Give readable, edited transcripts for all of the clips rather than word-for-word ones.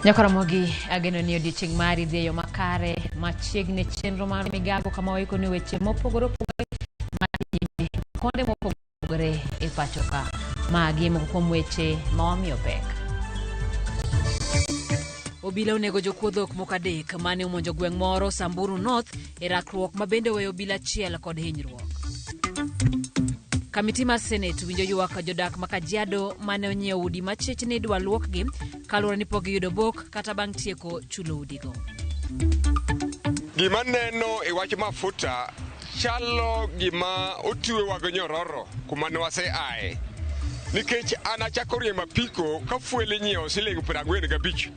Nyakoromogi ageno ni odiochieng' mari dhi e yo makare machiegni chenro mar migago kama waikoni weche mopogore opogore madhi nyime konde mopogore e pacho ka. Magi e moko kuom weche ma wamiyo pek. Obila onego jokuo dhok moko adek mane omonjo gweng' moro Samburu North e rakruok ma bende oweyo obila achiel kod hinyruok. Kamiti mar Senate winjo ywak jodak ma Kajiado mane onyiewo udi machich ni idwa luokgi kaluwore ni pok giyudo bok kata bang' tieko chulo udigo. Gima neno e wach mafuta chalo gima otwewa gi nyororo kuma ne wase aye. Nikech an achako riembo apiko ka fuel inyiewo siling 45.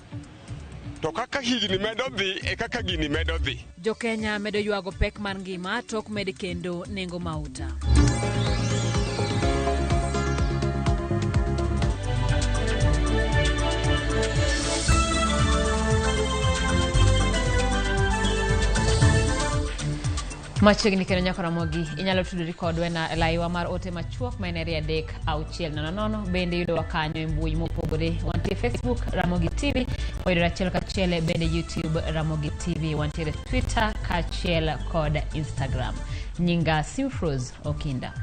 To kaka higni medo dhi e kaka gini medo dhi. Jokenya medo ywago pek mar ngima tok med kendo nengo mauta. Machiegni kendo nyaka Ramogi, inyalo tudori kodwa e laiwa mar ote machuok ma en eri 3600. Bende yudowa kanyo e mbui mopogore. Wantie Facebook Ramogi TV, wayudore achiel kachiel bende YouTube Ramogi TV, wantiere Twitter kaachiel kod Instagram. Nyinga Simfrose Okinda.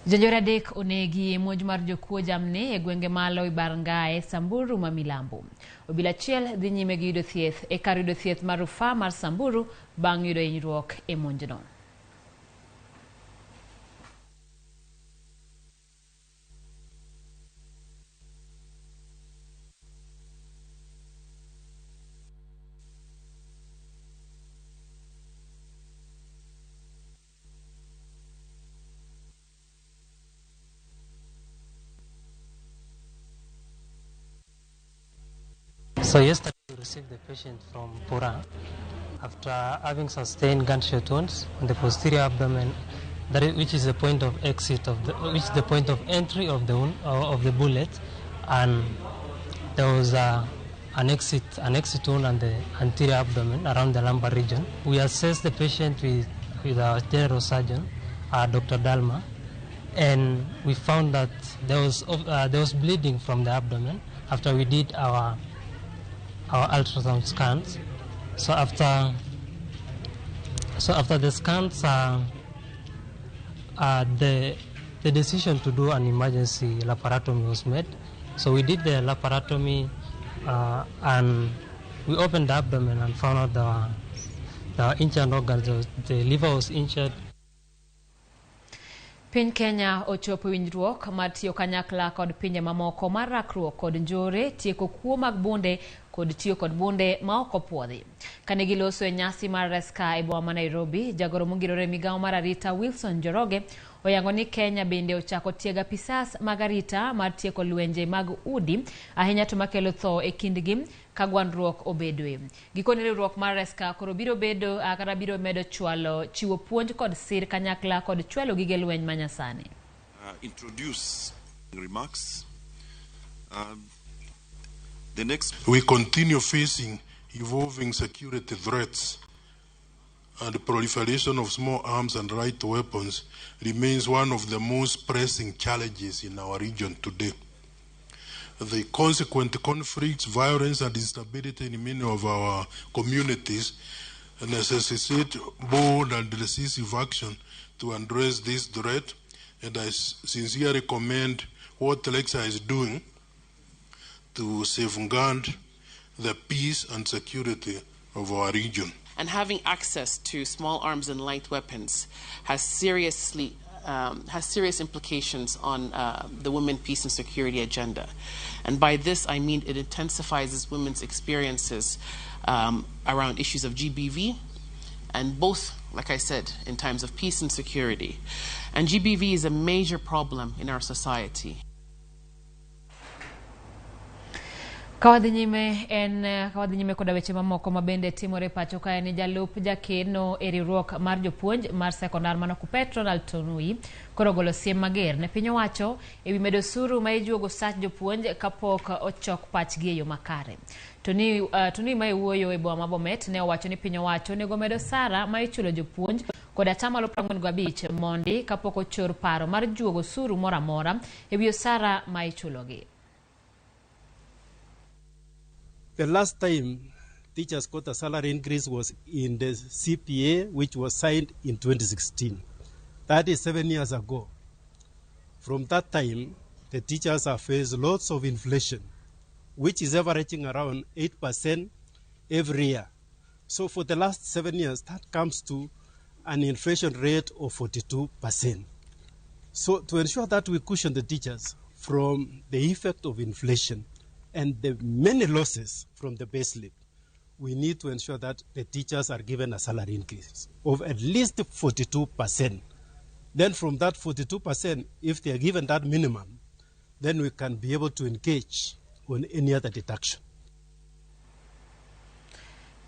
Jonjore adek onegi e monj mar jokuo jamni e gwenge malo Ibarngae, Samburu ma Milambo. Obila achiel dhi nyime gi yudo thieth e kar yudo thieth mar rufaa mar Samburu bang' yudo hinyruok e monjno. So yesterday we received the patient from Pura after having sustained gunshot wounds on the posterior abdomen, that is, which is the point of exit of the, which is the point of entry of the wound, of the bullet, and there was a, an exit wound on the anterior abdomen around the lumbar region. We assessed the patient with our general surgeon, Dr. Dalma, and we found that there was bleeding from the abdomen after we did our ultrasound scans. So after the scans, the decision to do an emergency laparotomy was made. So we did the laparotomy, and we opened the abdomen and found out the injured organs. The liver was injured. Piny Kenya ochopo winjruok mar tiyo kanyakla kod pinje mamoko mar rakruok kod njore, tieko kuo mag bunde kod tiyo kod bunde ma ok opuodhi. Kane giloso e nyasi mar Reska e boma ma Nairobi, jagoro mongirore e migawo mar arita Wilson Njoroge oyango ni Kenya bende ochako tiego apisas mag arita mar tieko lwenje mag udi ahinya to makelo tho e kindgi ka gwandruok obedoe. Gikone riwruok mar Reska koro biro bedo kata biro medo chwalo chiwo puonj kod sir kanyakla kod chwalo gige lweny manyasani. Introduce remarks. The next We continue facing evolving security threats, and the proliferation of small arms and light weapons remains one of the most pressing challenges in our region today. The consequent conflicts, violence, and instability in many of our communities necessitate bold and decisive action to address this threat, and I sincerely commend what RECSA is doing to safeguard the peace and security of our region. And having access to small arms and light weapons has serious implications on the women, peace and security agenda. And by this I mean it intensifies women's experiences around issues of GBV, and both, like I said, in times of peace and security. And GBV is a major problem in our society. Ka wadhi nyime en ka wadhi nyime koda weche mamoko ma bende timore pacho kae ni jalup jakeno e riwruok mar jopuonj mar sekondar mano Kuppet Ronald Tonui koro ogolo siem mager ne piny owacho ewi medo osuru ma ijuogo sach jopuonj kapok ochok pachgi e yo makare. Tonui ma wuoyo e boma ma Bomet ne owacho ni piny owacho onego med osara ma ichulo jopuonj kod atamalo 45 mondi kapok ochor paro mar juogo osuru moro amora ewi osara ma ichulogi. The last time teachers got a salary increase was in the CPA, which was signed in 2016. That is 7 years ago. From that time, the teachers have faced lots of inflation, which is averaging around 8% every year. So for the last 7 years, that comes to an inflation rate of 42%. So to ensure that we cushion the teachers from the effect of inflation and the many losses from the pay slip, we need to ensure that the teachers are given a salary increase of at least 42%. Then from that 42%, if they are given that minimum, then we can be able to engage on any other deduction.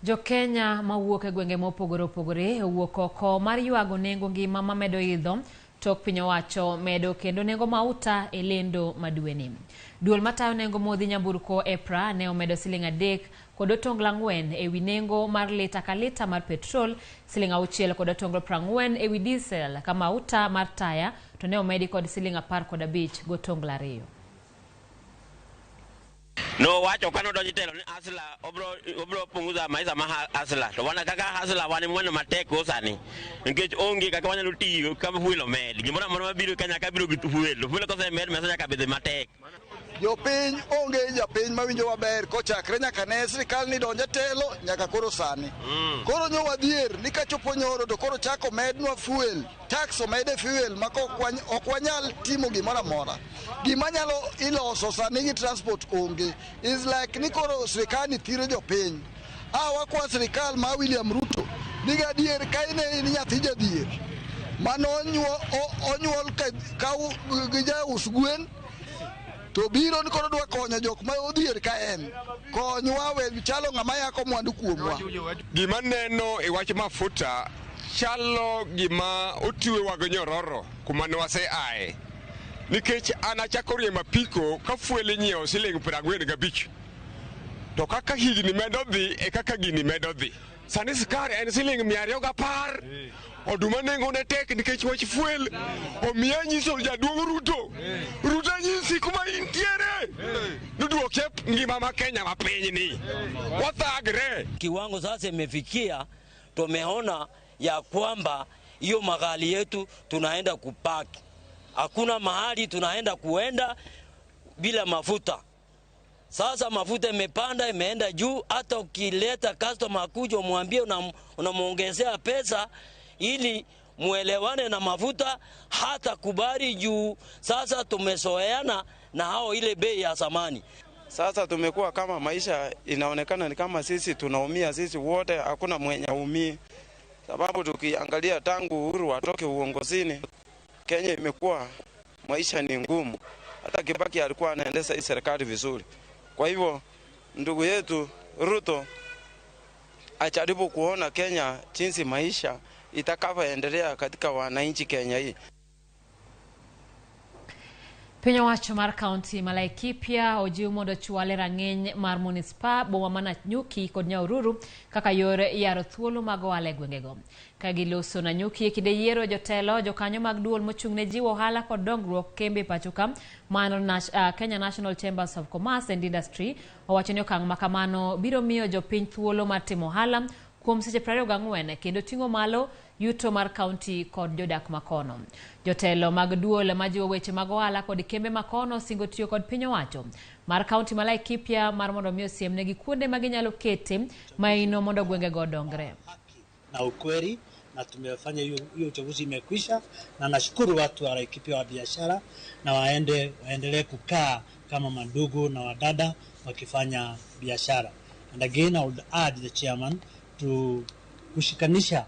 Jo Kenya mawuok e gwenge mopogore opogore owuok oko mar ywago nengo ngima mamedo idho tok piny owacho medo kendo nengo mauta e lendo madweni. Duol matayo nengo modhi nyamburko EPRA ne omedo siling 3.4 ewi nengo mar lita ka lita mar petrol, siling 6.40 ewi diesel ka mauta mar taya to ne omedi kod siling 15.2. Nowacho ka nodonjo telo ni hustler obro punguza maisha ma hustler to wana kaka hustler wan mweno matek go sani nikech onge kaka wanyalo tiyo ka fuel omed gimoro amora mabiro ka nyaka biro gi fuel to fuel kosemed mesa nyaka bed matek. Jopiny onge japiny mawinjo maber kochakre nyaka ne sirikal ni donje telo nyaka koro sani. Koro nyo wadhier ni kachopo nyoro to koro chako mednwa fuel, tax omede fuel ma ok wanyal timo gimoro amora. Gima nyalo iloso sani gi transport onge. Is like ni koro sirikal ni thiro jopiny. A wakwa sirikal ma William Ruto ni gadier ka ine in nyathi jadhier mano onyuol ka gi jaus gwen to biro ni koro dwa konyo jok ma odhier ka en konywa we chalo ng'ama yako mwandu kuomwa. Gima neno e wach mafuta chalo gima otwewa gi nyororo kuma ne wase aye. Nikech an achako riembo apiko ka fuel inyiewo siling 45. To kaka higni medo dhi e kaka gini medo dhi. Sani sikari en siling 210. Oduma nengone tek nikech wach fuel. Omiya nyiso jaduong' Ruto. Ruto nyisi kuma intiere. Nduoke ngima ma Kenya ma piny ni. Wathagre. Kiwango sasa imefikia, tumeona ya kwamba hiyo magari yetu tunaenda kupaki. Hakuna mahali tunaenda kuenda bila mafuta. Sasa mafuta imepanda, imeenda juu. Hata ukileta customer akuja umwambie unamuongezea pesa ili muelewane na mafuta, hata kubali juu. Sasa tumezoeana na hao ile bei ya zamani. Sasa tumekuwa kama maisha inaonekana ni kama sisi tunaumia sisi wote, hakuna mwenye aumii. Sababu tukiangalia tangu Uhuru watoke uongozini, Kenya imekuwa maisha ni ngumu. Hata Kibaki alikuwa anaendesha hii serikali vizuri. Kwa hivyo ndugu yetu Ruto ajaribu kuona Kenya jinsi maisha itakavyoendelea katika wananchi Kenya hii. Piny owacho mar kaunti ma Laikipia ojiw mondo ochwal e rang'iny mar munispa boma ma Nanyuki kod Nyahururu kaka yor yaro thuolo mag ohala e gwengego. Ka giloso Nanyuki e kinde yiero jotelo jokanyo mag duol mochung' ne jiwo ohala kod dongruok kembe pacho ka mano Kenya National Chambers of Commerce and Industry owacho ni okang' makamano biro miyo jopiny thuolo mar timo ohala kuom seche 24 kendo ting'o malo yuto mar kaunti kod jodak makono. Jotelo mag duol majiwo weche mag ohala kod kembe makono singo tiyo kod piny owacho mar kaunti ma Laikipia mar mondo mi osiemnegi kuonde ma ginyalo kete maino mondo gwengego odongre. Na ukweli na tumefanya hiyo uchaguzi imekwisha, na nashukuru watu wa Laikipia wa biashara na waendelee kukaa kama mandugu na wadada wakifanya biashara. And again I would urge the chairman to kushikanisha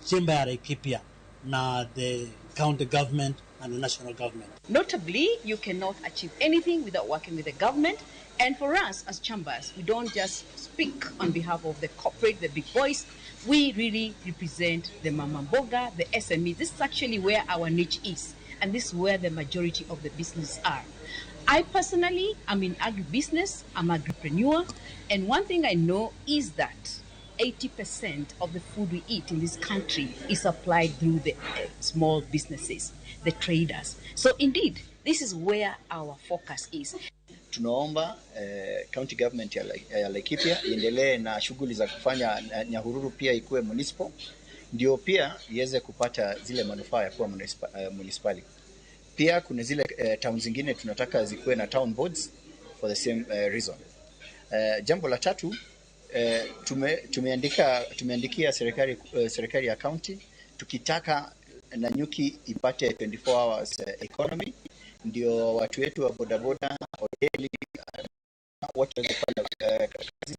chamber ya Laikipia na the county government and the national government. Notably, you cannot achieve anything without working with the government. And for us as chambers, we don't just speak on behalf of the corporate, the big boys. We really represent the mama mboga, the SMEs. This is actually where our niche is. And this is where the majority of the businesses are. I personally am in agribusiness. I'm an agripreneur. And one thing I know is that 80% of the food we eat in this country is supplied through the small businesses, the traders. So indeed, this is where our focus is. Tunaomba county government ya Laikipia iendelee na shughuli za kufanya Nyahururu pia ikuwe municipal, ndio pia iweze kupata zile manufaa ya kuwa municipality. Pia kuna zile town zingine tunataka zikuwe na town boards for the same reason. Jambo la tatu, tumeandikia serikali ya county tukitaka Nanyuki ipate 24 hours economy, ndio watu wetu wa bodaboda, hoteli, wote waweze kufanya kazi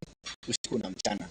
usiku na mchana.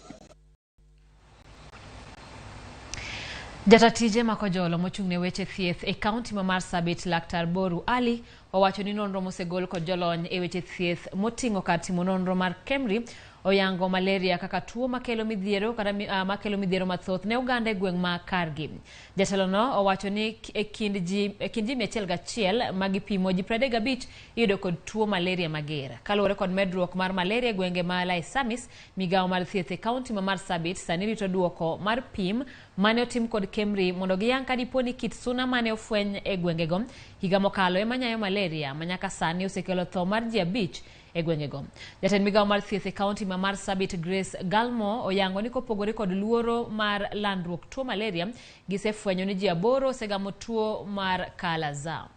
Jatatije makojolo mochung' ne weche thieth e kaunti ma Marsabit Laktar Boru Ali owacho ni nonro mosegol kod jolony e weche thieth moting'o kar timo nonro mar KEMRI oyango malaria kaka tuo makelo midhiero kata makelo midhiero mathoth ne oganda e gweng' ma kargi. Jatelono owacho ni e kind ji 101 magipimo ji 35 iyudo kod tuo malaria mager. Kaluwore kod medruok mar malaria e gwenge ma Laisamis, migawo mar thieth e kaunti ma Marsabit sani rito duoko mar pim mane otim kod KEMRI mondo giyang ka dipo ni kit suna mane ofweny e gwengego higa mokalo ema nyayo malaria ma nyaka sani osekelo tho mar ji 5 e gwengego. Jatend migawo mar thieth e kaunti ma Marsabit Grace Galmo oyango ni kopogore kod luoro mar landruok tuo malaria, gisefwenyo ni ji 8 osegamo tuo mar kala-azar.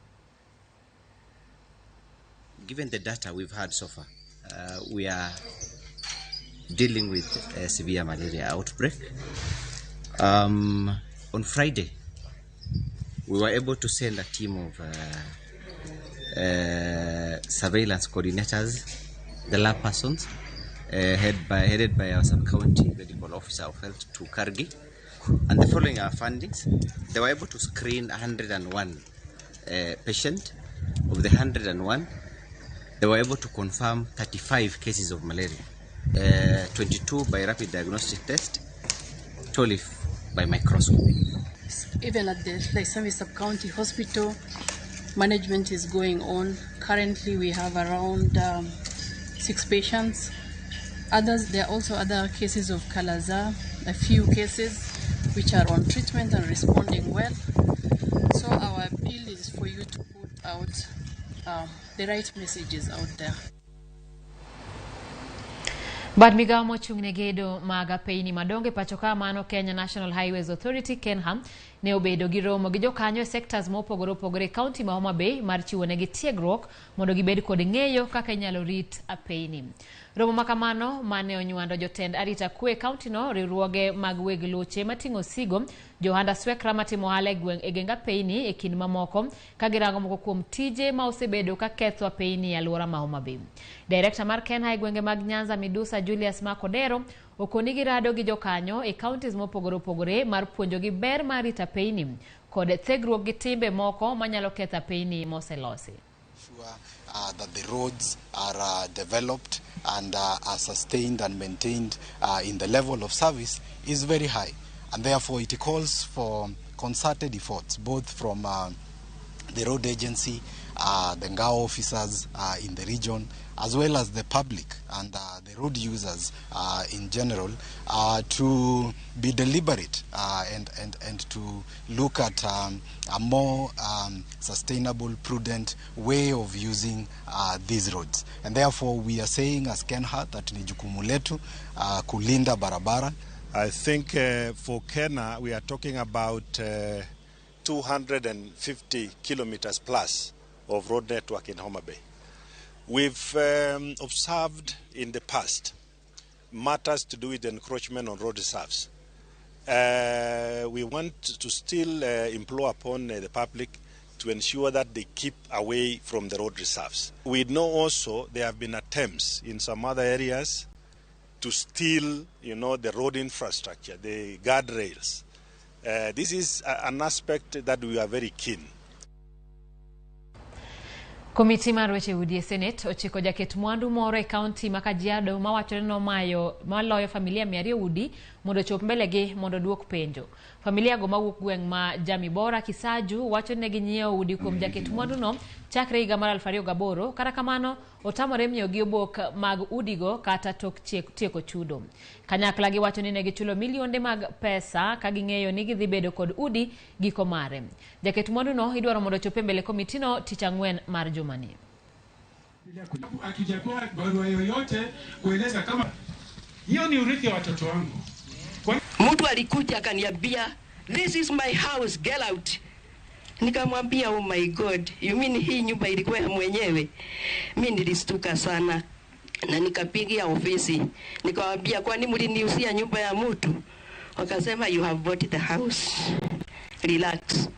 Given the data we've had so far, we are dealing with a severe malaria outbreak. On Friday, we were able to send a team of surveillance coordinators, the lab persons, headed by our sub-county medical officer of health to Kargi. And the following our findings, they were able to screen 101 patients. Of the 101, they were able to confirm 35 cases of malaria, 22 by rapid diagnostic test, 12 by microscopy. Even at the Laisamis Sub-County Hospital, management is going on. Currently, we have around 6 patients. Others, there are also other cases of kala-azar, a few cases which are on treatment and responding well. So our appeal is for you to put out the right messages out there. Bad migawo mochung' ne gedo mag apeyni madongo e pacho ka mano Kenya National Highways Authority KENHA ne obedo gi romo gi jokanyo e sectors mopogore opogore e kaunti ma Homa Bay mar chiwo negi tiegruok mondo gibed kod ng'eyo kaka inyalo rit apeyni. Romo makamano mane onywando jotend arita kwe e kaunti no, riwruoge mag weg loche mating'o sigo, johanda swekra matimo ohala e gweng' e geng apeyni e kind mamoko ka girango moko kuom tije ma osebedo ka ketho apeyni e alwora ma Homa Bay. Director mar KENHA e gwenge mag Nyanza Midusa Julius Makodero okoni girado gi jokanyo e counties mopogore opogore mar puonjogi ber mar rito apeyni kod thegruok gi timbe moko manyalo ketho apeyni moselosi. That the roads are developed and are sustained and maintained in the level of service is very high, and therefore it calls for concerted efforts both from the road agency, the NGAO officers in the region, as well as the public and the road users in general, to be deliberate and to look at a more sustainable, prudent way of using these roads. And therefore we are saying as KENHA that ni jukumu letu kulinda barabara. I think for KENHA we are talking about 250 kilometers plus of road network in Homa Bay. We've observed in the past matters to do with encroachment on road reserves. We want to still implore upon the public to ensure that they keep away from the road reserves. We know also there have been attempts in some other areas to steal, the road infrastructure, the guardrails. This is an aspect that we are very keen. Komiti mar weche udi e Senate ochiko jaket mwandu moro e kaunti ma Kajiado mawacho ni nomayo maloyo familia 200 udi mondo ochop mbelegi mondo duok penjo. Familia go mawuok gweng' ma Jamii Bora Kisaju wacho ni ne ginyiewo udi kuom jaket mwandu no chakre higa mar 2008, kata kamano otamore miyogi obok mag udigo kata tok tieko chudo. Kanyakla giwacho ni ne gichulo milionde mag pesa ka ging'eyo ni gidhi bedo kod udi giko mare. Jaket mwandu no idwaro mondo ochop e mbele komitino tich ang'wen mar jumani. Hatujapewa barua yoyote kueleza kama hiyo ni urithi wa watoto wangu. Mtu alikuja akaniambia, this is my house, get out. Nikamwambia, oh my God, you mean hii nyumba ilikuwa ya mwenyewe? Mi nilistuka sana na nikapigia ofisi nikawambia, kwani mliniuzia nyumba ya mtu? Wakasema you have bought the house, relax.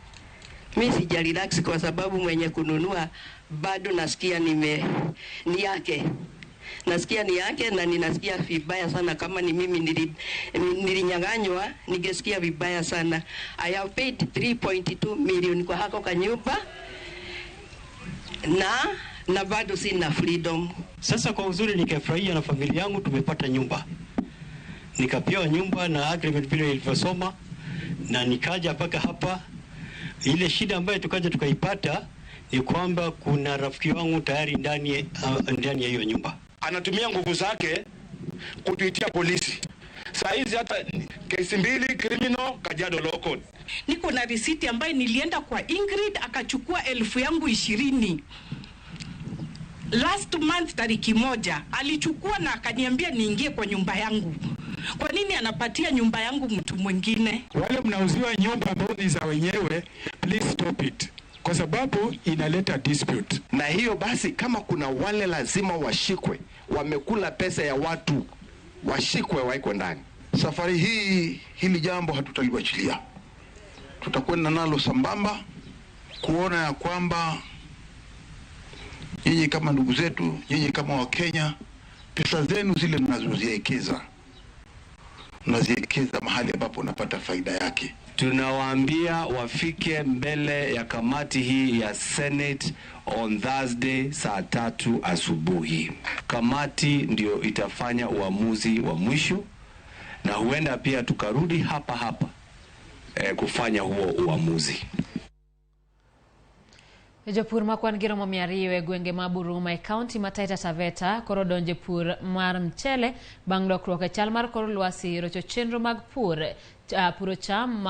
Mi sija relax kwa sababu mwenye kununua bado nasikia ni yake, nasikia ni yake na ninasikia vibaya sana. Kama ni mimi nilinyang'anywa, ningesikia vibaya sana. I have paid 3.2 million kwa hako kanyumba na bado sina freedom. Sasa kwa uzuri nikafurahia na familia yangu tumepata nyumba. Nikapewa nyumba na agreement vile ilivyosoma na nikaja mpaka hapa. Ile shida ambayo tukaja tukaipata ni kwamba kuna rafiki wangu tayari ndani ya hiyo nyumba. Anatumia nguvu zake kutuitia polisi. Saa hizi hata kesi 2 criminal Kajiado Law Court. Niko na risiti ambaye nilienda kwa Ingrid akachukua 20,000. Last month tariki 1 alichukua na akaniambia niingie kwa nyumba yangu. Kwa nini anapatia nyumba yangu mtu mwingine? Wale mnauziwa nyumba ambao ni za wenyewe, please stop it, kwa sababu inaleta dispute. Na hiyo basi, kama kuna wale lazima washikwe, wamekula pesa ya watu, washikwe, waikwe ndani. Safari hii hili jambo hatutaliachilia, tutakwenda nalo sambamba kuona ya kwamba nyinyi kama ndugu zetu, nyinyi kama Wakenya, pesa zenu zile mnazoziwekeza, mnaziwekeza mahali ambapo unapata faida yake. Tunawaambia wafike mbele ya kamati hii ya Senate on Thursday saa 3 asubuhi. Kamati ndio itafanya uamuzi wa mwisho, na huenda pia tukarudi hapa hapa kufanya huo uamuzi. Jopur makwan gi romo 200 e gwenge ma Buruma e kaunti ma Taita Taveta koro donje pur mar mchele bang' lokruok e chal mar kor lwasi rocho chenro mag pur puro cham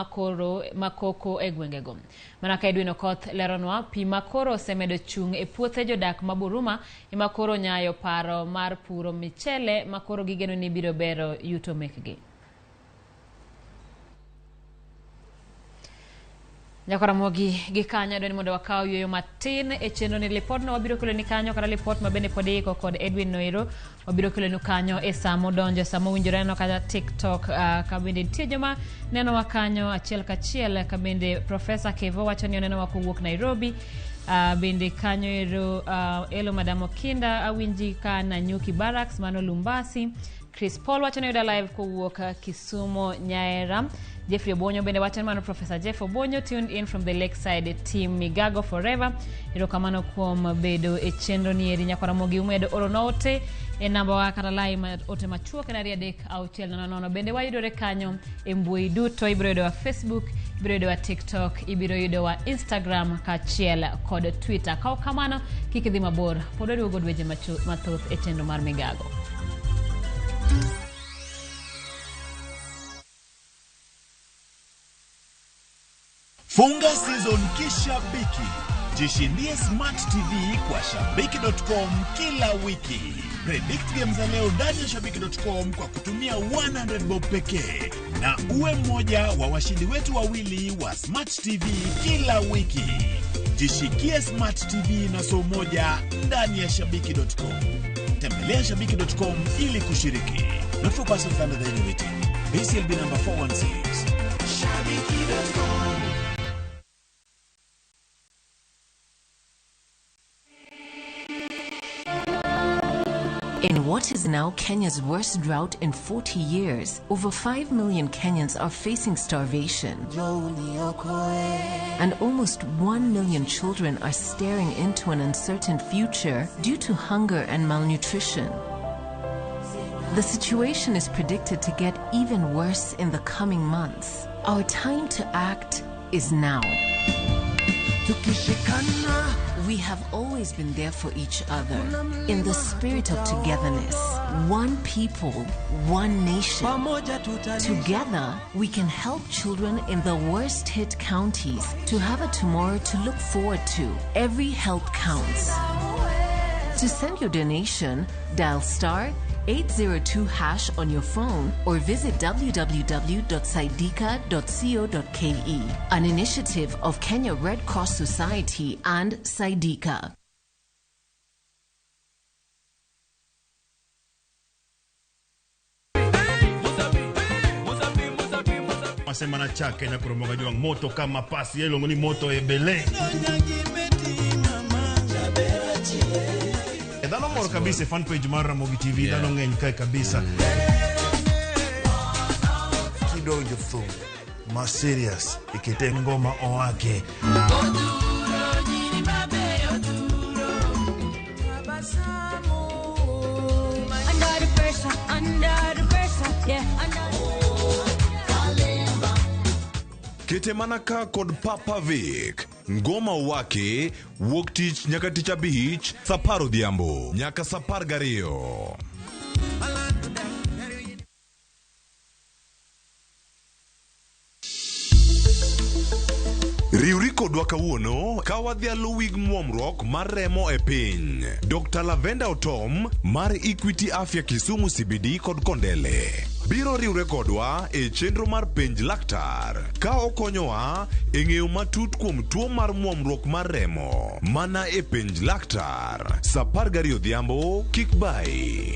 makoko e gwengego. Mana ka Edwin Okoth leronwa, pi makoro osemedo chung' e puothe jodak ma Buruma ema koro nyayo paro mar puro michele makoro gigeno ni biro bero yuto mekgi. Nyakaramogi gi kanyo dweni mondo wakaw yueyo matin e chenro ni lipodno wabiro keloni kanyo kata lipot ma bende pod iiko kod Edwin Noiro wabiro kelonu kanyo e sa modonjo sa mowinjore neno kata TikTok ka bende nitie joma nenowa kanyo achiel kachiel ka bende Profesa Kevo wacho ni onenowa kowuok Nairobi. Bende kanyo ero Elo Madam Okinda awinji ka Nanyuki Barracks mano Lumbasi. Chris Paul wacho ni yuda live kowuok Kisumo Nyaera. Jeffrey Obonyo bende wacho ni mano Professor Jeff Obonyo tuned in from the Lakeside team Migago forever. Erokamano kuom bedo e chenro ni eri Nyakwaramogi umedo oro ote e namba wa kata lai ote machuok en 2 3 6 0 0. Bende wayudore kanyo e mbui duto, ibiro yudowa Facebook, ibiro yudowa TikTok, ibiro yudowa Instagram kaachiel kod Twitter. Kaw kamano kik idhi mabor, pod waduogo dweche mathoth e chenro mar Migago. Funga season kishabiki. Jishindie Smart TV kwa shabiki.com kila wiki. Predict games za leo ndani ya shabiki.com kwa kutumia 100 bob pekee na uwe mmoja wa washindi wetu wawili wa Smart TV kila wiki. Jishikie Smart TV na so moja ndani ya shabiki.com. Tembelea shabiki.com ili kushiriki. Not for persons under the age of 18. BCLB number 416. Shabiki.com. In what is now Kenya's worst drought in 40 years, over 5 million Kenyans are facing starvation. And almost 1 million children are staring into an uncertain future due to hunger and malnutrition. The situation is predicted to get even worse in the coming months. Our time to act is now. We have always been there for each other in the spirit of togetherness. One people, one nation. Together, we can help children in the worst hit counties to have a tomorrow to look forward to. Every help counts. To send your donation, dial star 802 hash on your phone or visit www.saidika.co.ke. An initiative of Kenya Red Cross Society and Saidika. Masema na chake na kuromoga juang moto kama pasi yelongo ni moto ebele. Dhano mor kabisa fan page mar Ramogi TV, dhano ng'eny kae kabisa. Kidonjo thum ma serious ikete ngoma owake. Under the pressure, yeah. Kete mana ka kod Papa Vic ngoma wake wuok tich nyaka tich abich saa apar odhiambo nyaka saa apar gariyo. Riwri kodwa kawuono ka wadhialo wig muomruok mar remo e piny. Dr. Lavenda Otom mar Equity Afya Kisumu CBD kod Kondele biro riwre kodwa e chenro mar penj laktar ka okonyowa e ng'eyo matut kuom tuo mar muomruok mar remo mana e penj laktar saa 12 odhiambo. Kik bai.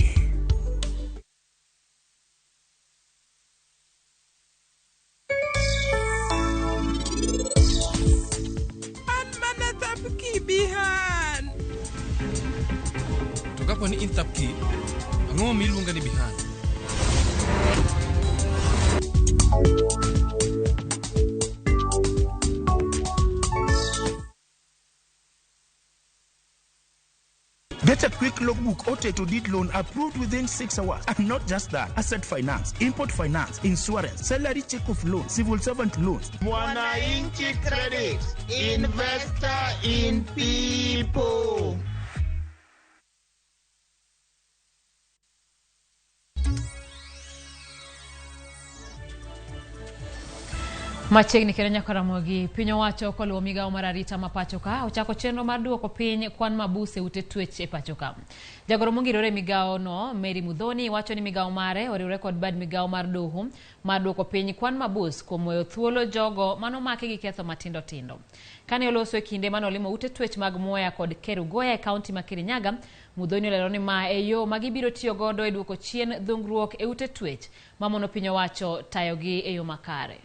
Bihan. To kapo ni in Thapki, ang'o miluonga ni Bihan? Get a quick logbook or title deed loan approved within 6 hours. And not just that, asset finance, import finance, insurance, salary check of loan, civil servant loans. Mwananchi Credit, investor in people. Machiegni kendo nyaka Ramogi, piny owacho koluwo migawo mar arita ma pacho ka ochako chenro mar duoko piny kwan mabuse ute twech e pacho ka. Jagoro mongirore e migawo no Mary Muthoni wacho ni migawo mare oriwre kod bad migawo mar doho mar duoko piny kwan mabus kuom weyo thuolo jogo manomaki gi ketho matindo tindo. Kane oloso e kinde manolimo ute twech mag Mwea kod Kerugoya e kaunti ma Kirinyaga, Muthoni olero ni ma e yo ma gibiro tiyo godo e duoko chien dhungruok e ute twech mamono piny owacho tayogi e yo makare.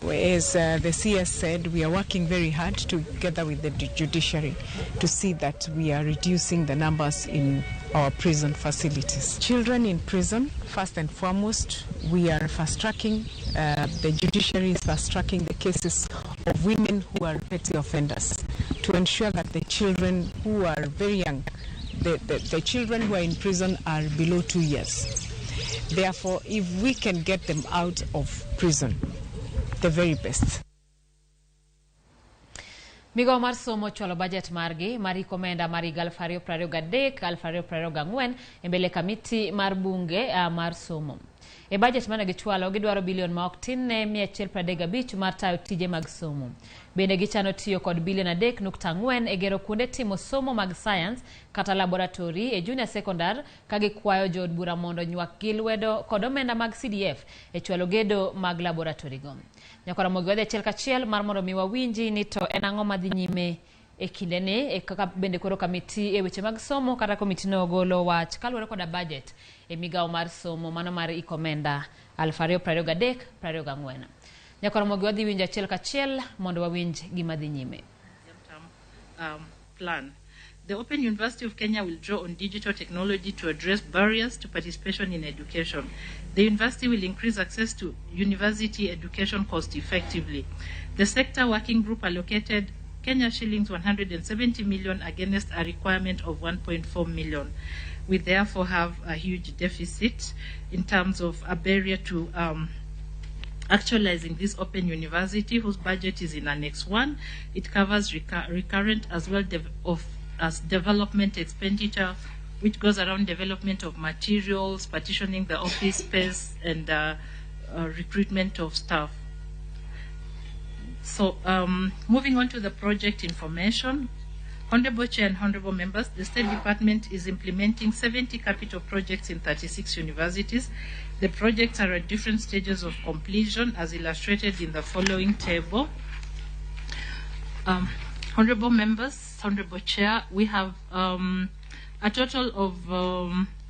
As the CS said, we are working very hard together with the judiciary to see that we are reducing the numbers in our prison facilities. Children in prison, first and foremost, we are fast-tracking, the judiciary is fast-tracking the cases of women who are petty offenders to ensure that the children who are very young, the children who are in prison are below 2 years. Therefore, if we can get them out of prison, the very best. Migawo mar somo chwalo budget margi mar hik omenda mar higa 2023-2024 e mbele kamiti mar bunge mar somo. E budget mane gichwalo gidwaro bilion ma ok tin ne 135 mar tayo tije mag somo. Bende gichano tiyo kod bilion 3.4 e gero kuonde timo somo mag science kata laboratory e junior secondary ka gikwayo jood bura mondo nywak gi lwedo kod omenda mag CDF e chwalo gedo mag laboratory go. Nyakora Ramogi wadhi achiel kachiel mar mondo mi wawinji ni to en ang'o madhi nyime e kindeni e kaka bende koro kamiti e weche mag somo kata komiti no ogolo wach kaluwore koda budget e migawo mar somo mano mar hik omenda 2023-2024. Nyakora Ramogi wadhi winjo achiel kachiel mondo wawinj gima dhi nyime. Plan. The Open University of Kenya will draw on digital technology to address barriers to participation in education. The university will increase access to university education cost effectively. The sector working group allocated Kenya shillings 170 million against a requirement of 1.4 million. We therefore have a huge deficit in terms of a barrier to actualizing this open university, whose budget is in Annex 1. It covers recurrent as well as development expenditure, which goes around development of materials, partitioning the office space, and recruitment of staff. So moving on to the project information, Honorable Chair and Honorable Members, the State Department is implementing 70 capital projects in 36 universities. The projects are at different stages of completion as illustrated in the following table. Honorable Members, Honorable Chair, we have a total of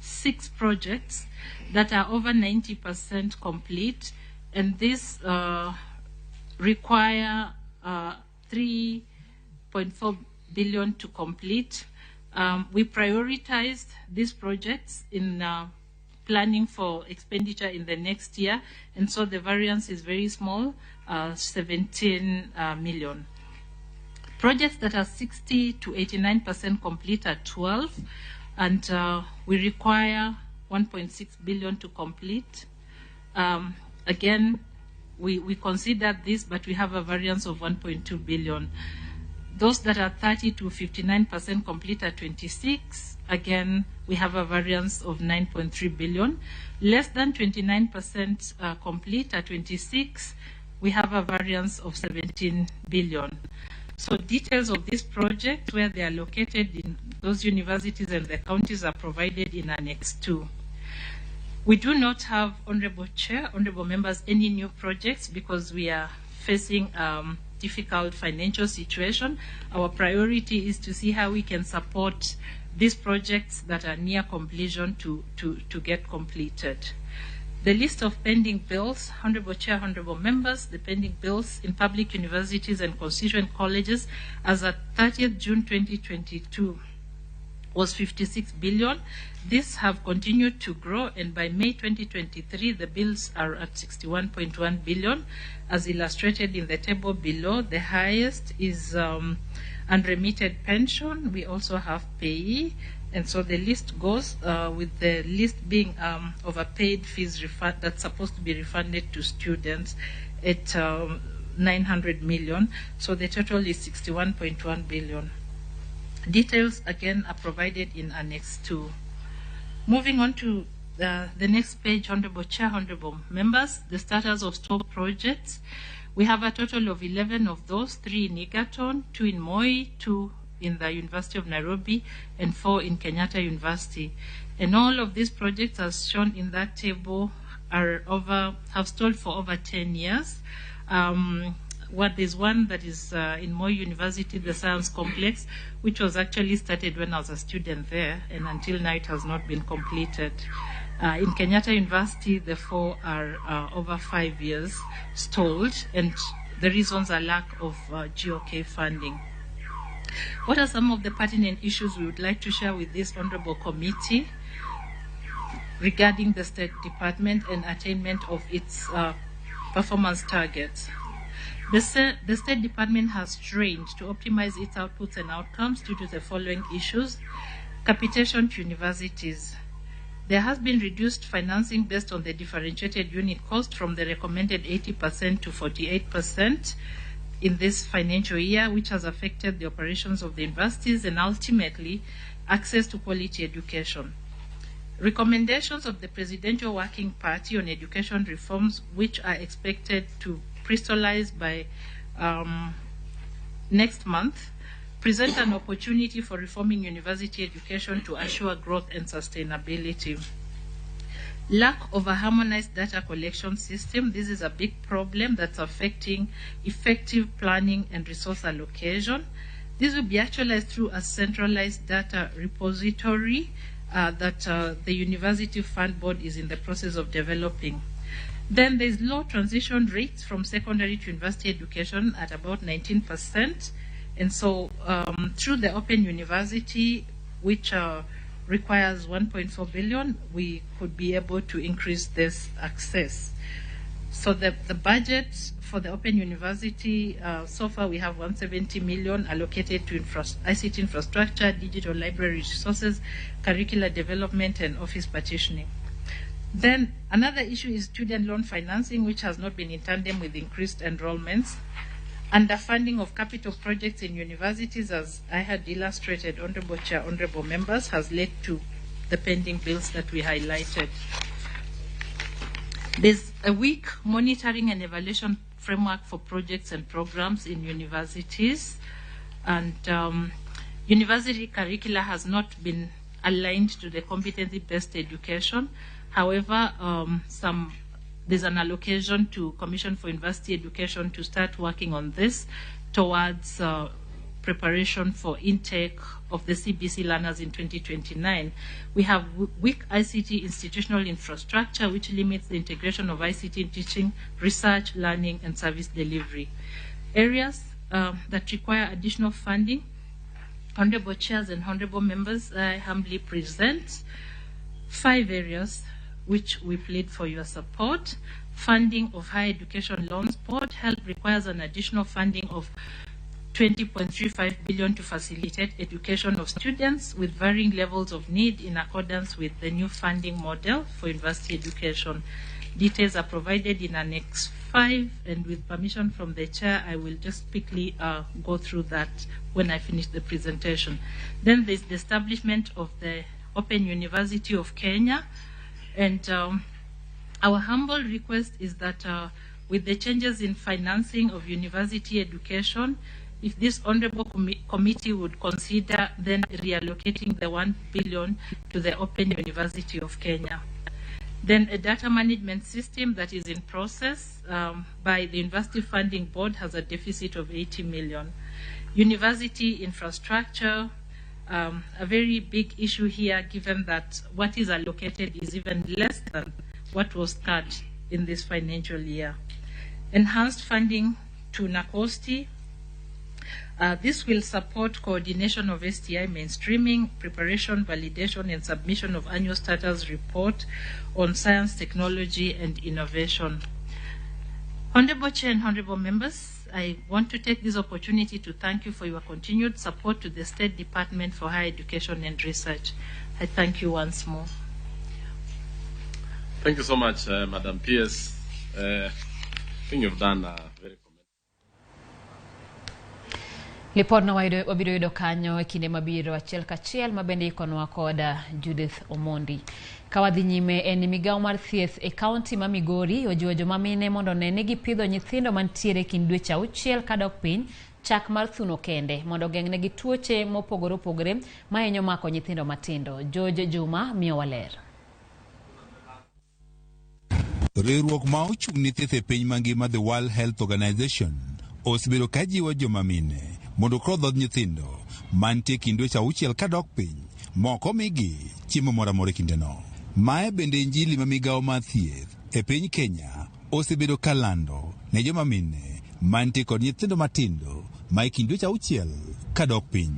6 projects that are over 90% complete, and this require 3.4 billion to complete. We prioritized these projects in planning for expenditure in the next year, and so the variance is very small, 17 million. Projects that are 60 to 89% complete are 12, and we require 1.6 billion to complete. Again, we consider this, but we have a variance of 1.2 billion. Those that are 30 to 59% complete are 26. Again, we have a variance of 9.3 billion. Less than 29% complete at 26. We have a variance of 17 billion. So details of this project, where they are located in those universities and the counties, are provided in Annex 2. We do not have, Honorable Chair, Honorable Members, any new projects because we are facing difficult financial situation. Our priority is to see how we can support these projects that are near completion to get completed. The list of pending bills, Honorable Chair, Honorable Members, the pending bills in public universities and constituent colleges as at 30th June 2022 was 56 billion. These have continued to grow, and by May 2023, the bills are at 61.1 billion. As illustrated in the table below, the highest is unremitted pension. We also have payee. And so the list goes, with the list being overpaid fees refund that's supposed to be refunded to students at 900 million. So the total is 61.1 billion. Details, again, are provided in Annex 2. Moving on to the next page, Honorable Chair, Honorable Members, the status of stalled projects. We have a total of 11 of those, 3 in Egerton, 2 in Moi, 2 in the University of Nairobi, and 4 in Kenyatta University. And all of these projects, as shown in that table, have stalled for over 10 years. There's one that is in Moi University, the Science Complex, which was actually started when I was a student there, and until now it has not been completed. In Kenyatta University, the 4 are over 5 years stalled, and the reasons are lack of GOK funding. What are some of the pertinent issues we would like to share with this Honorable Committee regarding the State Department and attainment of its performance targets? The State Department has trained to optimize its outputs and outcomes due to the following issues. Capitation to universities. There has been reduced financing based on the differentiated unit cost from the recommended 80% to 48% in this financial year, which has affected the operations of the universities and ultimately access to quality education. Recommendations of the Presidential Working Party on Education Reforms, which are expected to crystallize by next month, present an opportunity for reforming university education to assure growth and sustainability. Lack of a harmonized data collection system. This is a big problem that's affecting effective planning and resource allocation. This will be actualized through a centralized data repository that the University Fund Board is in the process of developing. Then there's low transition rates from secondary to university education at about 19%. And so through the Open University, which requires 1.4 billion, we could be able to increase this access. So the budget for the Open University, so far we have 170 million allocated to ICT infrastructure, digital library resources, curricular development, and office partitioning. Then another issue is student loan financing, which has not been in tandem with increased enrollments. Underfunding of capital projects in universities, as I had illustrated, Honorable Chair, Honorable Members, has led to the pending bills that we highlighted. There's a weak monitoring and evaluation framework for projects and programs in universities. And university curricula has not been aligned to the competency-based education. However, there's an allocation to Commission for University Education to start working on this towards preparation for intake of the CBC learners in 2029. We have weak ICT institutional infrastructure, which limits the integration of ICT in teaching, research, learning, and service delivery. Areas that require additional funding, Honorable Chairs and Honorable Members, I humbly present 5 areas which we plead for your support. Funding of Higher Education Loans Board. HELB requires an additional funding of 20.35 billion to facilitate education of students with varying levels of need in accordance with the new funding model for university education. Details are provided in Annex 5, and with permission from the chair, I will just quickly go through that when I finish the presentation. Then there's the establishment of the Open University of Kenya, and our humble request is that with the changes in financing of university education, if this honorable committee would consider then reallocating the 1 billion to the Open University of Kenya. Then a data management system that is in process by the University Funding Board has a deficit of 80 million. University infrastructure, a very big issue here, given that what is allocated is even less than what was cut in this financial year. Enhanced funding to NACOSTI. This will support coordination of STI mainstreaming, preparation, validation, and submission of annual status report on science, technology, and innovation. Honorable Chair and Honorable Members, I want to take this opportunity to thank you for your continued support to the State Department for Higher Education and Research. I thank you once more. Thank you so much, Madam PS. I think you've done a very Lipodno wabiro yudo kanyo e kinde mabiro achiel kachiel mabende ikonwa kod Judith Omondi. Ka wadhi nyime en migawo mar thieth e kaunti ma Migori ojiwo joma mine mondo one ni gipidho nyithindo mantiere e kind dweche 6 kadok piny chak mar thuno kende mondo ogeng'negi tuoche mopogore opogore mahinyo mako nyithindo matindo. George Juma miyowa ler. Riwruok ma ochung' ne thieth e piny mangima The World Health Organization osebedo ka jiwo joma mine mondo koro dhodh nyithindo mantie kind dweche 6 kadok piny moko migi chiemo moro amora e kindeno. Mae bende injili ma migawo mar thieth e piny Kenya osebedo ka lando ne joma mine mantie kod nyithindo matindo ma e kind dweche 6 kadok piny.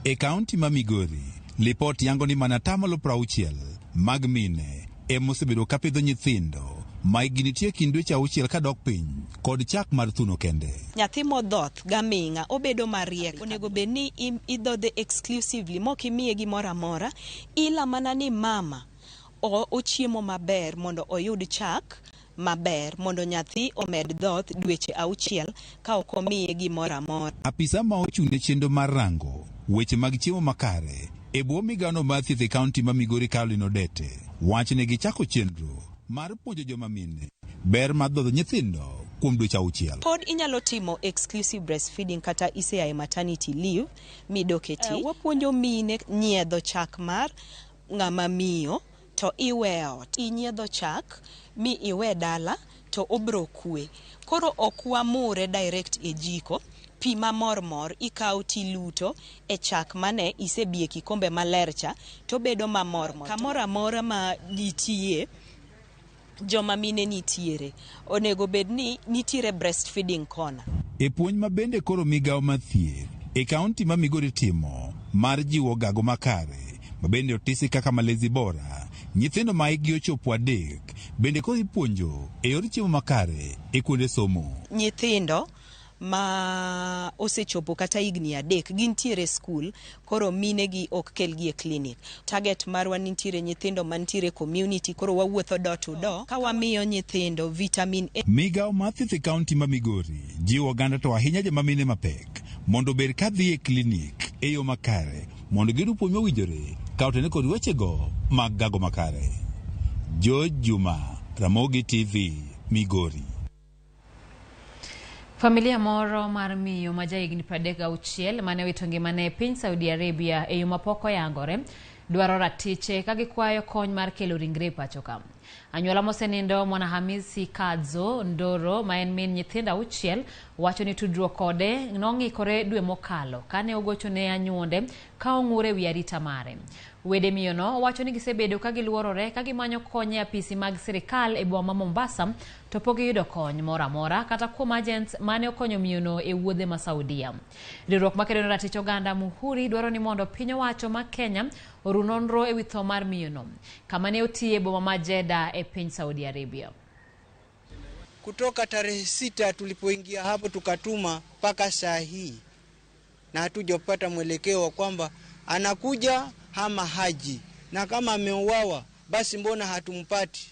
E kaunti ma Migori, lipot yango ni mana 60% mag mine ema osebedo ka pidho nyithindo ma hikgi nitie kind dweche 6 kadok piny kod chak mar thuno kende. Nyathi modhoth gaming'a obedo mariek. Onego bed ni idhodhe exclusively mok imiye gimoro amora, ila mana ni mama ochiemo maber mondo oyud chak maber mondo nyathi omed dhoth dweche 6 ka ok omiye gimoro amora. Apisa ma ochung' ne chenro mar rango weche mag chiemo makare e bwo migawono mar thieth e kaunti ma Migori Caroline Odete wacho ni gichako chenro mar puonjo joma mine ber mar dhodho nyithindo kuom dweche 6. Pod inyalo timo exclusive breastfeeding kata isea e maternity leave midok e tich. Wapuonjo mine nyiedho chak mar ng'ama miyo to iwe ot. Inyiedho chak mi iwe dala to obro kwe. Koro ok wamure direct e jiko. Pi mamor mor ikawo tiluto e chak mane isebie kikombe maler cha to bedo mamor mor. Kamoro amora ma jitiye, joma mine nitiere, onego bed ni nitiere breastfeeding corner. E puonj ma bende koro migawo mar thieth e kaunti ma Migori timo mar jiwo gago makare ma bende otisi kaka malezi bora, nyithindo ma hikgi ochopo 3 bende koro ipuonjo e yor chiemo makare e kuonde somo. Nyithindo ma osechopo kata higni 3 gintiere skul, koro minegi ok kelgi e clinic. Target marwa nitiere nyithindo mantiere community, koro wawuotho door to door ka wamiyo nyithindo vitamin A. Migawo mar thieth e kaunti ma Migori jiwo oganda to ahinya joma mine mapek mondo obed ka dhi e klinik e yo makare mondo giyud puonj mowinjore ka otene kod wechego mag gago makare. George Juma, Ramogi TV, Migori. Familia moro mar miyo ma jahigni 36 mane owito ngimane e piny Saudi Arabia e yo mapok oyangore dwaro ratiche ka gikwayo kony mar kelo ringre e pacho ka. Anyuola mosenindo Mwanahamisi Kadzo Ndoro ma en min nyithindo 6 wacho ni tudruok kode nong'ikore dwe mokalo kane ogocho ne anyuonde ka ong'ur e wi arita mare. Wede miyono wacho ni gisebedo ka giluorore ka gimanyo kony e apisi mag sirikal e boma ma Mombasa to pok giyudo kony moro amora kata kuom agents mane okonyo miyono e wuodhe ma Saudia. Riwruok makedo ne ratich oganda Muhuri dwaro ni mondo piny owacho ma Kenya oru nonro e wi tho mar miyono kama ne otiye e boma ma Jeddah e piny Saudi Arabia. Kutoka tarehe 6 tulipoingia hapo tukatuma mpaka saa hii na hatujapata mwelekeo wa kwamba anakuja ama haji, na kama ameuawa basi mbona hatumpati?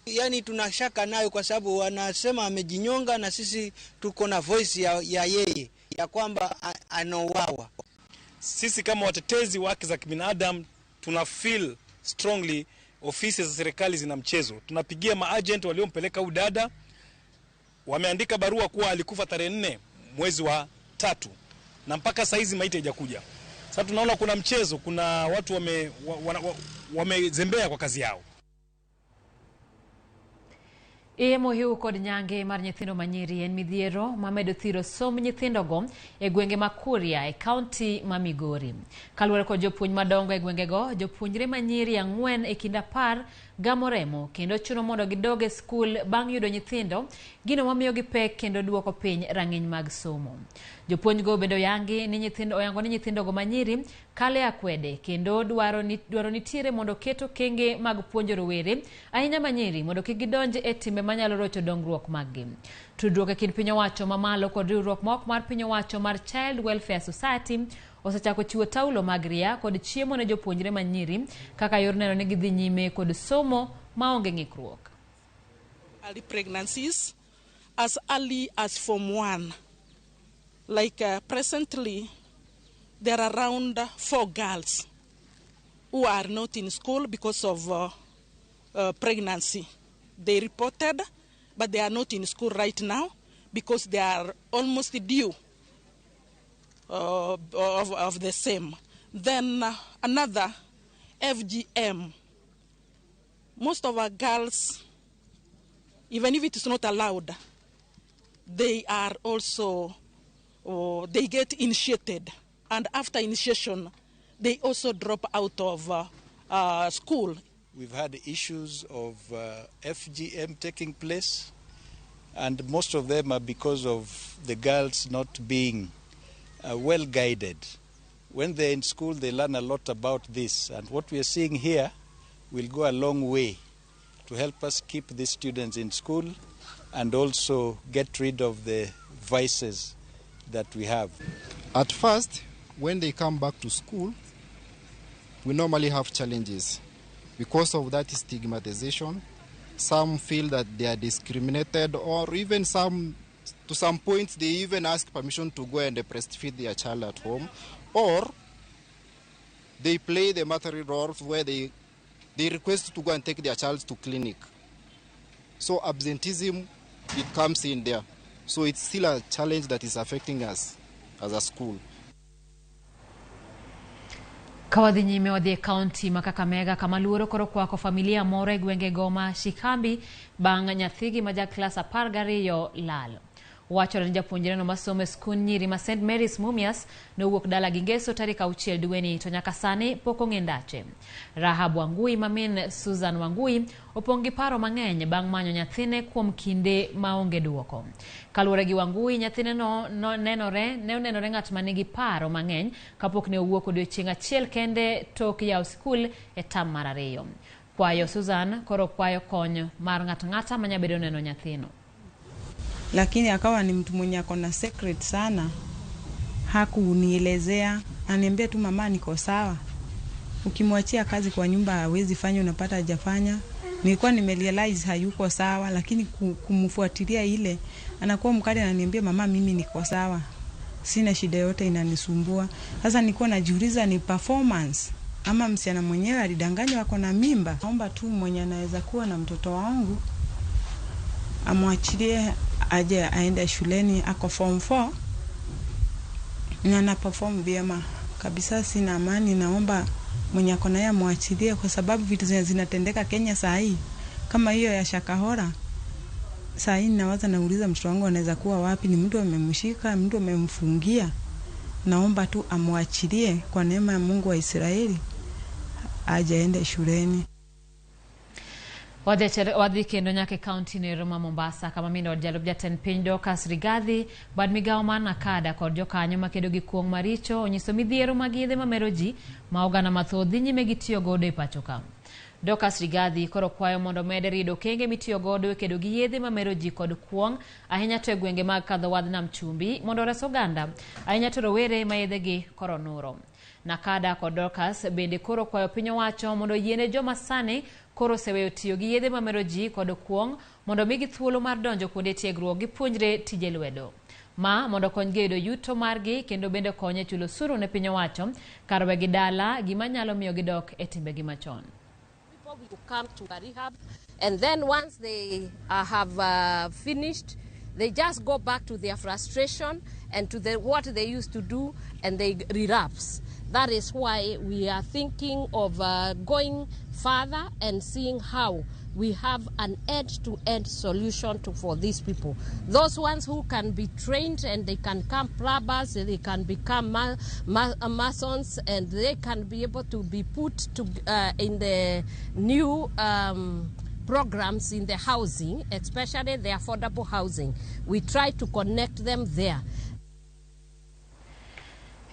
Yani tunashaka nayo kwa sababu wanasema amejinyonga na sisi tuko na voice ya yeye ya kwamba anauawa. Sisi kama watetezi wa haki za kibinadamu tuna feel strongly ofisi za serikali zina mchezo. Tunapigia maagent waliompeleka huyu dada, wameandika barua kuwa alikufa tarehe 4 mwezi wa 3 na mpaka saizi maiti haijakuja. Sasa tunaona kuna mchezo, kuna watu wamezembea kwa kazi yao. Iye mohiu kod nyange mar nyithindo manyiri en midhiero mamedo thiro somb nyithindogo e gwenge ma Kuria e kaunti ma Migori. Kaluwore kod jopuonj madongo e gwengego, jopuonjre manyiri 4 e kind 10 gamo remo kendo chuno mondo gidog e skul bang' yudo nyithindo, gino mamiyogi pek kendo duoko piny rang'iny mag somo. Jopuonjgo bende oyango ni nyithindogo manyiri kale akwede kendo dwaro nitiere mondo ket okenge mag puonjo rowere ahinya manyiri mondo kik gidonj e timbe manyalo rocho dongruok maggi. Tudruok e kind piny owacho mamalo kod riwruok ma ok mar piny owacho mar Child Welfare Society osechako chiwo taulo mag ria kod chiemo ne jopuonjre manyiri kaka yor neno ni gidhi nyime kod somo maonge ng'ikruok. Early pregnancies as early as form 1. Like presently there are around 4 girls who are not in school because of pregnancy. They reported, but they are not in school right now because they are almost due of the same. Then another, FGM. Most of our girls, even if it is not allowed, they are also, they get initiated. And after initiation, they also drop out of school. We've had issues of FGM taking place, and most of them are because of the girls not being well guided. When they're in school, they learn a lot about this, and what we are seeing here will go a long way to help us keep the students in school and also get rid of the vices that we have. At first, when they come back to school, we normally have challenges. Because of that stigmatization, some feel that they are discriminated, or even some, to some point, they even ask permission to go and breastfeed their child at home, or they play the maternal role where they request to go and take their child to clinic. So absenteeism, it comes in there. So it's still a challenge that is affecting us as a school. Kawadhi nyime wadhi e kaunti ma Kakamega kama luoro koro kwako familia moro e gwenge Goma Shikambi bang' nyathigi ma ja klas 12 lal. Wachore ni japuonjreno masomo e skund nyiri ma St Mary's Mumias nowuok dala gi ngeso tarik 6 dweni to nyaka sani pok ong'e ndache. Rahab Wangui ma min Susan Wangui opong' gi paro mang'eny bang' manyo nyathine kuom kinde maonge duoko. Kaluwore gi Wangui, nyathine no ne onenore ng'at ma nigi paro mang'eny kapok ne owuok odiochieng' achiel kende tok yawo skul e tam mar 2. Kwayo Susan koro kwayo kony mar ng'ato ang'ata manyabedo neno nyathino. Lakini akawa ni mtu mwenye ako na secret sana, hakunielezea. Ananiambia tu mama niko sawa. Ukimwachia kazi kwa nyumba hawezi fanya, unapata hajafanya. Nilikuwa nimerealize hayuko sawa, lakini kumfuatilia ile anakuwa mkali, ananiambia mama mimi niko sawa, sina shida yote inanisumbua. Sasa nilikuwa najiuliza ni performance ama msichana mwenyewe alidanganywa ako na mimba. Naomba tu mwenye anaweza kuwa na mtoto wangu Amwachilie aje aende shuleni, ako form 4 na ana perform vyema kabisa. Sina amani, naomba mwenye ako naye amwachilie, kwa sababu vitu zenye zinatendeka Kenya saa hii kama hiyo ya Shakahora, saa hii nawaza, nauliza mtoto wangu anaweza kuwa wapi? Ni mtu amemshika, mtu amemfungia. Naomba tu amwachilie kwa neema ya Mungu wa Israeli aje aende shuleni. Wadhi kendo nyaka e kaunti nero ma Mombasa kama mine od jalup jatend piny Dorcas Rigathi, bad migawo mar NACADA kod jokanyo makedo gi kuong' maricho onyiso midhiero mag yedhe mamero ji ma oganda mathoth dhi nyime gi tiyo godo e pacho ka. Dorcas Rigathi koro kwayo mondo med riedo okenge mitiyo godo e kedo gi yedhe mamero ji kod kuong' ahinya to e gwenge mag kadho wadh nam chumbi mondo ores oganda ahinya to rowere ma yedhegi koro nuro. NACADA kod Dorcas bende koro kwayo piny owacho mondo oyiene joma sani koro oseweyo tiyo gi yedhe mamero ji kod kuong' mondo migi thuolo mar donjo kuonde tiegruok gipuonjre tije lwedo. Ma mondo okonygi yudo yuto margi kendo bende konye chulo osuru ne piny owacho kar wegi dala gima nyalo miyo gidok e timbegi machon. People come to a rehab, and then once they have finished, they just go back to their frustration and to what they used to do, and they relapse. That is why we are thinking of going further and seeing how we have an end-to-end solution for these people. Those ones who can be trained and they can become plumbers, they can become masons, and they can be able to be put to, in the new programs in the housing, especially the affordable housing. We try to connect them there.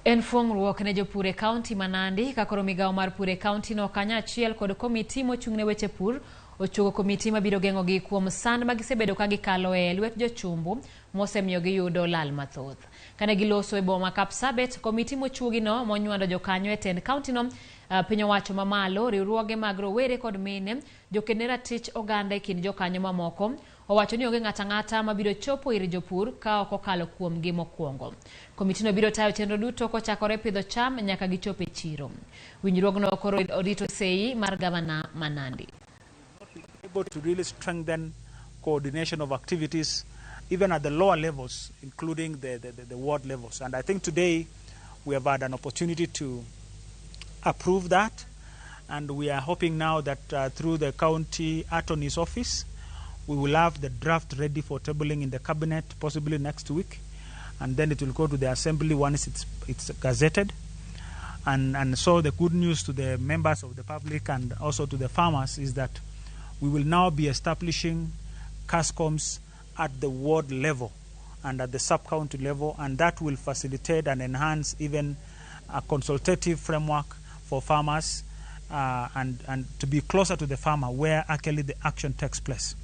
En fuong'ruok ne jopur e kaunti ma Nandi ka koro migawo mar pur e kaunti no kanyachiel kod komiti mochung' ne weche pur ochuogo komiti mabiro geng'ogi kuom sand ma gisebedo ka gikalo e lwet jochumbu mosemiyo giyudo lal mathoth. Kane giloso e boma Kapsabet, komiti mochuogino monywando jokanyo e tend kaunti no, piny owacho mamalo, riwruoge mag rowere kod mine, joked ne ratich oganda e kind jokanyo mamoko owacho ni onge ng'ato ang'ata mabiro chopo ir jopur ka ok okalo kuomgi mokwongo. Komitino biro tayo chenro duto kochakore pidho cham nyaka gichop e chiro. Winjruogno koro orito sei mar gavana ma Nandi. Able to really strengthen coordination of activities even at the lower levels, including the ward levels. And I think today we have had an opportunity to approve that, and we are hoping now that through the county attorney's office we will have the draft ready for tabling in the cabinet possibly next week, and then it will go to the assembly once it's gazetted. And so the good news to the members of the public and also to the farmers is that we will now be establishing CASCOMs at the ward level and at the sub-county level, and that will facilitate and enhance even a consultative framework for farmers and to be closer to the farmer where actually the action takes place.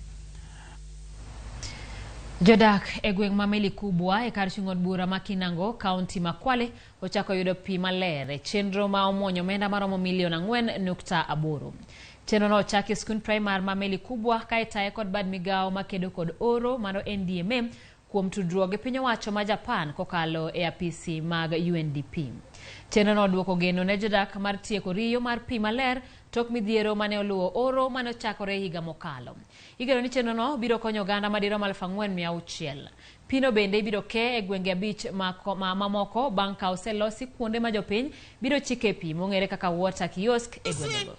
Jodak e gweng' ma Meli Kubwa e kar chung' od bura ma Kinango, kaunti ma Kwale ochako yudo pi maler e chenro ma omuonyo omenda maromo milion 4.8. Chenro no ochaki e skund primar ma Meli Kubwa ka itaye kod bad migawo makedo kod oro mano NDMA kuom tudruok gi piny owacho ma Japan kokalo e apisi mag UNDP. Chenro no oduoko geno ne jodak mar tieko riyo mar pi maler tok midhiero mane oluwo oro mane ochakore higa mokalo. Igeno ni chenro no biro konyo oganda madirom 4,600. Pino bende ibiro ke e gwenge 5 mamoko bang' ka oselosi kuonde ma jopiny biro chike pi mong'ere kaka water kiosk e gwengego.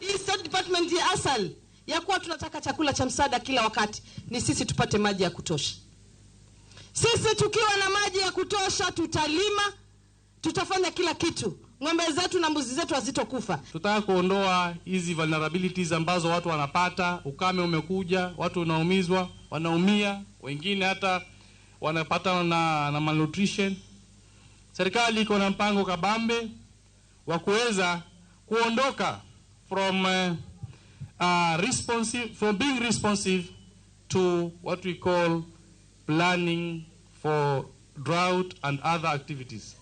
Eastern Department ya asal ya kuwa tunataka chakula cha msaada kila wakati, ni sisi tupate maji ya kutosha. Sisi tukiwa na maji ya kutosha tutalima, tutafanya kila kitu. Ng'ombe zetu na mbuzi zetu hazitokufa. Tutaka kuondoa hizi vulnerabilities ambazo watu wanapata. Ukame umekuja, watu wanaumizwa, wanaumia, wengine hata wanapata na malnutrition. Serikali iko na mpango kabambe wa kuweza kuondoka from from being responsive to what we call planning for drought and other activities.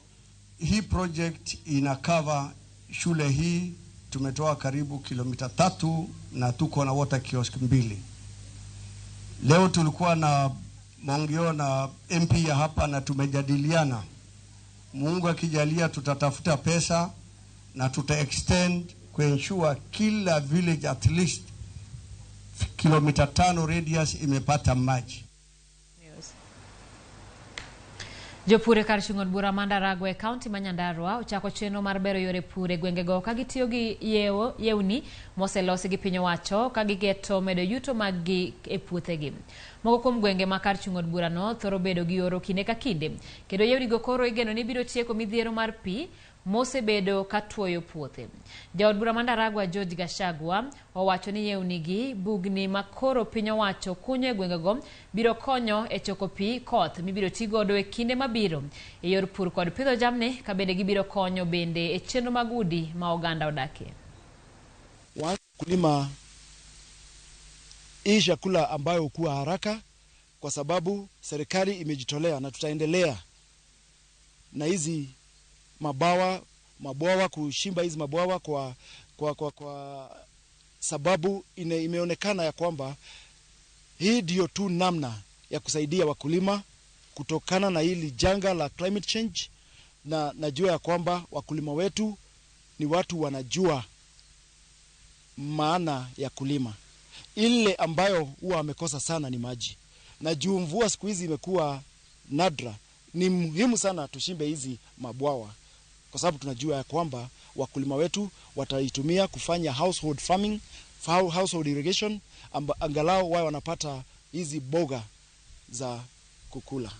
Hii project ina cover shule hii, tumetoa karibu kilomita 3 na tuko na water kiosk 2. Leo tulikuwa na maongeo na MP ya hapa na tumejadiliana. Mungu akijalia tutatafuta pesa na tuta extend kuensure kila village at least Kilomita 5 radius imepata maji. Jopur e kar chung' od bura ma Ndaragwa e kaunti ma Nyandarua ochako chenro mar bero yore pur e gwengego ka gitiyo gi yewni moselosi gi piny owacho ka gigeto medo yuto mag-gi e puothegi. Moko kuom gwenge ma kar chung' od burano thoro bedo gi oro kinde ka kinde kendo yewnigo koro igeno ni biro tieko midhiero mar pi mosebedo ka tuoyo puothe. Jaod bura ma Ndaragwa George Gachagua owacho ni yewnigi bugni ma koro piny owacho kunyo e gwengego biro konyo e choko pi koth mibiro ti godo e kinde mabiro e yor pur kod pidho jamni ka bende gibiro konyo bende e chenro mag udi ma oganda odakie. Kulima hii chakula ambayo hukua haraka kwa sababu serikali imejitolea na tutaendelea na hizi mabwawa kushimba hizi mabwawa kwa sababu imeonekana ya kwamba hii ndio tu namna ya kusaidia wakulima kutokana na hili janga la climate change, na najua ya kwamba wakulima wetu ni watu wanajua maana ya kulima. Ile ambayo huwa wamekosa sana ni maji, na juu mvua siku hizi imekuwa nadra, ni muhimu sana tushimbe hizi mabwawa kwa sababu tunajua ya kwamba wakulima wetu wataitumia kufanya household farming, household irrigation, angalau wao wanapata hizi boga za kukula.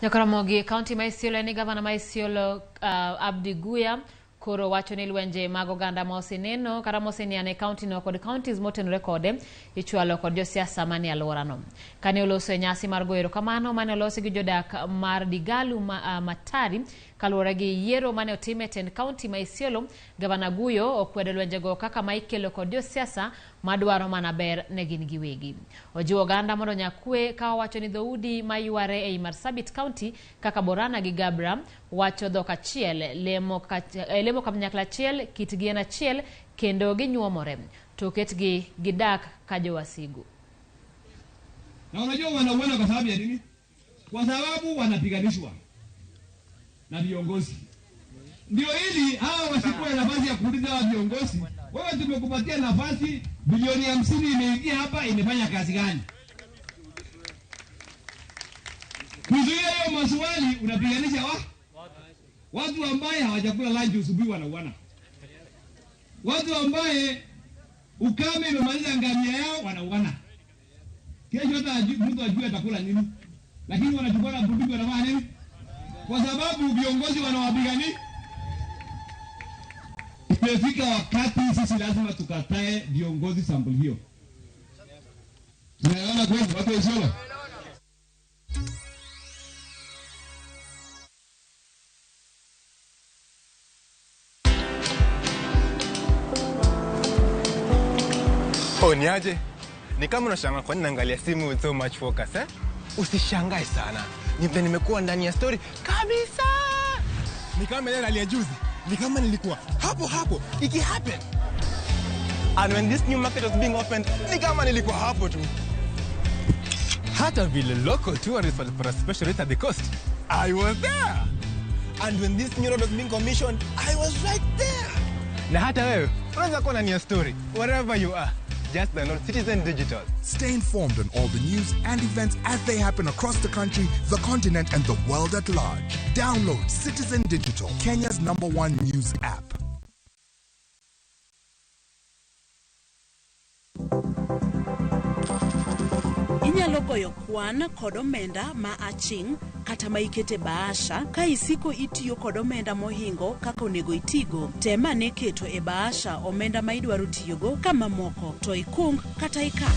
Nyakaramogi kaunti ma Isiolo ni gavana ma Isiolo Abdi Guya koro wacho ni lwenje mag oganda ma oseneno kata mosenian e kaunti no kod counties motenore kode ichwalo kod josiasa manie alworano. Kane oloso e nyasi mar goyo erokamano mane olosi gi jodak mar Digalu Matari kaluwore gi yiero mane otim e tend kaunti ma Isiolo, gavana Guyo okwedo lwenjego kaka ma ikelo kod josiasa madwaro mana ber ne gin giwegi. Ojiwo oganda mondo nyakwe ka owacho ni dhoudi mayware ei Marsabit County kaka Borana gi Gabra wacho dhok achiel, lemo kanyakla achiel, kitgi en achiel kendo ginyuomore to oketgi gidak ka jowasigu. Na unajua wanauana kwa sababu ya nini? Kwa sababu wanapiganishwa na viongozi. Ndio ili hawa wasikuwe nafasi ya kuuliza hawa viongozi, wewe tumekupatia nafasi bilioni 50 imeingia hapa, imefanya kazi gani? Kuzuia hiyo maswali unapiganisha watu ambaye hawajakula lunch usubuhi wanauana. Watu ambaye ukame imemaliza ngamia yao wanauana. Kesho hata mtu ajue atakula nini. Lakini wanachukua na bunduki wanafanya nini? Kwa sababu viongozi wanawapigania. Imefika wakati sisi lazima tukatae viongozi sampuli hiyo. Tunaelewana kweli watu wa Isiolo? Oh, niaje? Ni kama unashangaa kwa nini naangalia simu with so much focus, eh? Usishangae sana. Ni vile nimekuwa ndani ya story kabisa. Ni kama ile rally ya juzi. Ni kama nilikuwa hapo hapo iki happen. And when this new market was being opened, ni kama nilikuwa hapo tu. Hata vile local tourists walipata special rate at the coast, I was there. And when this new road was being commissioned, I was right there. Na hata wewe unaweza kuwa ndani ya story wherever you are. Just download Citizen Digital. Stay informed on all the news and events as they happen across the country, the continent, and the world at large. Download Citizen Digital, Kenya's #1 news app. Inyalo goyo kwan kod omenda ma aching' kata ma ikete bahasha ka isiko itiyo kod omenda mohingo kaka onego itigo. Tem ane keto e bahasha omenda ma idwaro tiyogo ka mamoko to ikung kata ikan.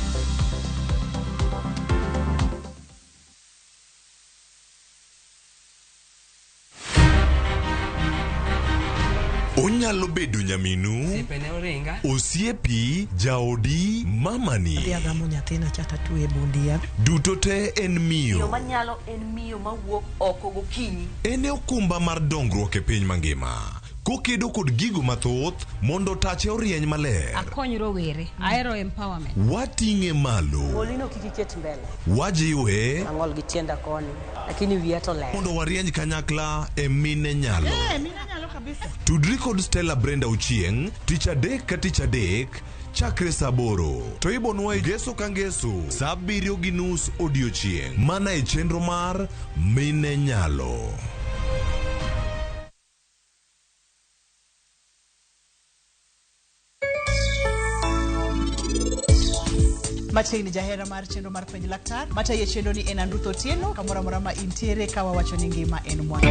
Onyalo bedo nyaminu, osiepi, jaodi, mamani. Adhi agamo nyathina cha tatue bundia. Duto te en miyo. Miyo manyalo en miyo mawuok oko gokinyi. En e okumba mar dongruok e piny mangima. Kokedo kod gigo mathoth mondo tache orieny maler. Akony rowere, ahero empowerment. Wating'e malo. Golino kik iket mbele. Wajiwe. Ang'ol gi tienda koni, lakini wiya to ler. Mondo warieny kanyakla e mine nyalo. Mine nyalo kabisa. Tudri kod Stella Brenda Ochieng', tich adek ka tich adek, chakre saa 8 to ibonwayo ngeso ka ngeso saa 7:30 odiochieng' mana e chenro mar Mine Nyalo. Machiegni jahera mar chenro mar penj laktar matayo chenro ni en Andruth Otieno kamoro amora ma intiere ka wawacho ni ngima en mwandu.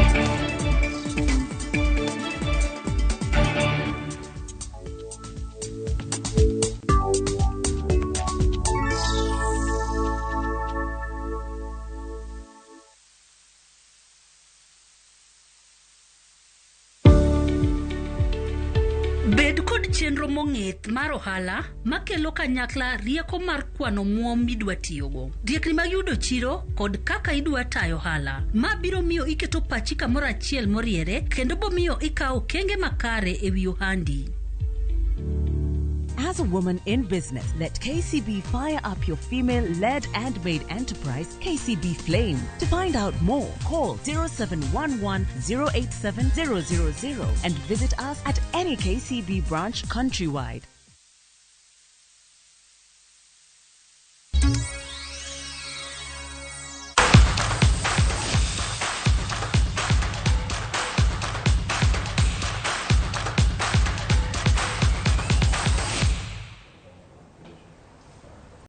Bed kod chenro mong'ith mar ohala makelo kanyakla rieko mar kwano omuom midwa tiyogo, riekni mag yudo chiro kod kaka idwa tayo ohala. Ma biro miyo iketo pachi kamoro achiel moriere kendo bomiyo ikawo okenge makare e wi ohandi. As a woman in business, let KCB fire up your female-led and made enterprise, KCB Flame. To find out more, call 0711 087 000 and visit us at any KCB branch countrywide.